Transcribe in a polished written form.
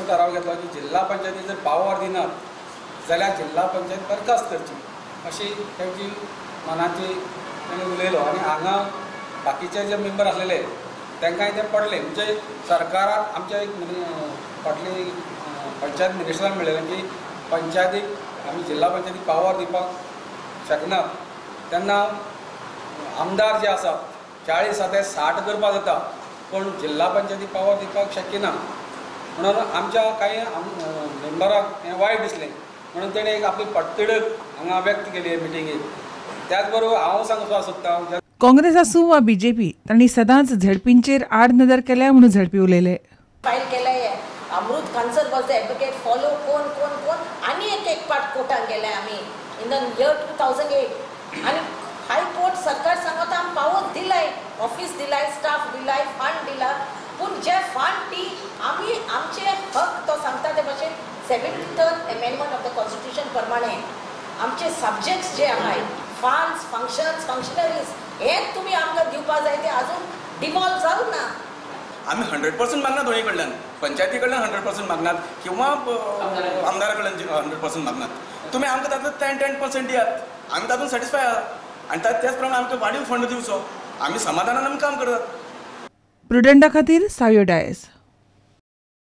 असो थाराव घेतलो की जिल्हा पंचायती जर पावर दिनात जाल्यार जिल्हा पंचायत बरखास्त करची अशी तांची मनाची ताणें उलयलो. आनी हांगा बाकीचे जे मेंबर आसलेले तांकांय तें पडलें. म्हणजे सरकारान आमच्या एक फाटली पंचायत मिनिस्टरान म्हणलेलें की पंचायतीक आमी जिल्हा पंचायतीक पावर दिवपाक शकनात. तेन्ना आमदार जे आसात 40 ते 60 करपाक जाता, पूण जिल्हा पंचायतीक पावर दिवपाक शक्य ना. म्हणून आमच्या कांय मेंबरांक हें वायट दिसलें, म्हणून तेणें एक आपली पडतिडक हांगा व्यक्त केली मिटिंगेक. त्याच बरोबर हांव सांगपाक सोदतां, काँग्रेस आसूं वा बीजेपी तांणी सदांच झेडपींचेर आड नदर केल्या म्हणून झेडपी उलयले. फायल केलाय Amrut Kansal was the advocate, follow कोण कोण कोण आनी एक एक पाट कोर्टान गेले आमी इन the year 2008. आनी हायकोर्ट सरकार सांगता आमी पावस दिलाय, ऑफिस दिलाय, स्टाफ दिलाय, फंड दिला, पूण जे फंड ती आमी आमचे हक तो सांगता ते भशेन 73rd amendment of the constitution प्रमाणे आमचे सब्जेक्ट्स जे आहाय फंड्स, फंक्शन्स, फंक्शनरीज हे तुमी आमकां दिवपा जाय, ते अजून डिवॉल्व जावंक ना. आमी 100% मागना दोन्ही कडल्यान, पंचायती कडल्यान 100% मागनात किंवा आमदारा कडल्यान 100% मागनात. तुमी आमकां तातूंत 10-10% दियात, आमी तातूंत सॅटिस्फाय आहा आनी त्याच प्रमाणे आमकां वाडीव फंड दिवचो, आमी समाधानान आमी काम करतात. प्रुडंटा खातीर सावयो डायस.